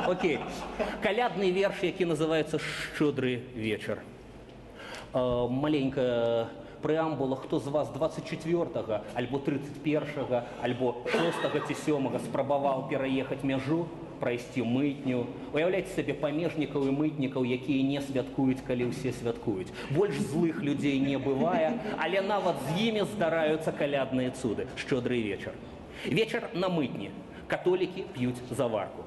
Окей. Калядны верш, які называецца «Шчодры вечар». Маленькая прэамбула: хто з вас 24 альбо 31 альбо 6 ці 7 спрабаваў пераехаць мяжу, прайсці мытню? Уяўляйце сабе памежнікаў і мытнікаў, якія не святкуюць, калі ўсе святкуюць. Больш злых людзей не бывае, але нават з імі здараюцца калядныя цуды. «Шчодры вечар». Вечар на мытні. Католікі п'юць заварку.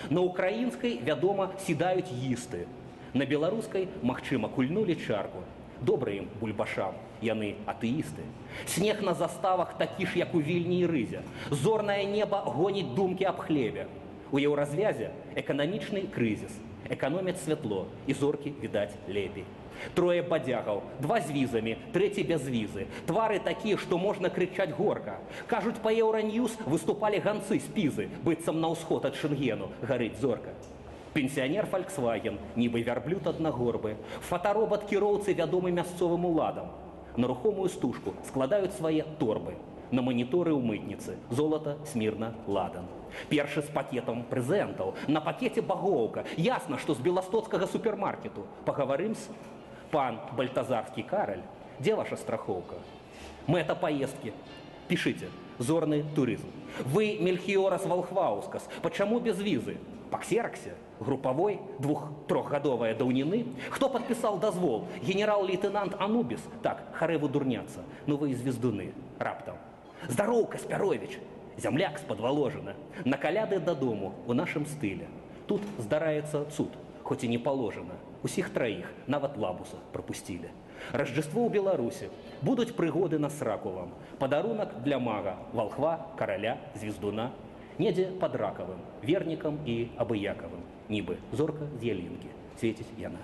На украінскай, вядома, сідаюць їсты. На беларускай, магчыма, кульнулі чарку. Добра ім, бульбашам, яны атэісты. Снег на заставах такі ж, як у Вільні і Рызе. Зорнае неба гоніць думкі аб хлебе. У Еўразвязе эканамічны крызіс. Эканомяць святло, і зоркі відаць лепей. Трое бадзягаў, два з візамі, трэці без візы. Твары такія, што можна крычаць горка. Кажуць, па Еўраньюз выступалі ганцы з Пізы, быццам на ўсход ад Шэнгену гарыць зорка. Пенсіянер Фольксваген, нібы вярблюд аднагорбы. Фотаробат кіроўцы вядомы мясцовым уладам. На рухомую стужку складаюць свае торбы. На маніторы ў мытніцы золата, смірна, ладан. Першы з пакетам прэзентаў. На пакеце багоўка. Ясна, што з беластоцкага супермаркету. Пагаварым с пан Бальтазарскі Караль. Дзе ваша страхоўка? Мэта паездкі. Пішыце. Зорны турызм. Вы Мельхіорас Валхваускас. Почаму без візы? Па ксераксе? Групавой? Двух-трохгадовая даўніны? Хто падпісаў дазвол? Генерал-лейтенант Анубіс? Так, харэву дурняцца. Ну вы і звездуны. Раптам. Здароў, Каспярович! Зямляк з-пад Валожына. На каляды дадому у нашым стыле. Тут здараецца цуд, хоць і не паложана. Усіх траіх, нават Лабуса, прапусцілі. Рождество ў Беларусі. Будуць прыгоды на сраку вам. Падарунак для мага, валхва, караля, звездуна. Недзе пад Ракавым, вернікам і абыякавым. Нібы зорка з ялінкі. Свеціць яна.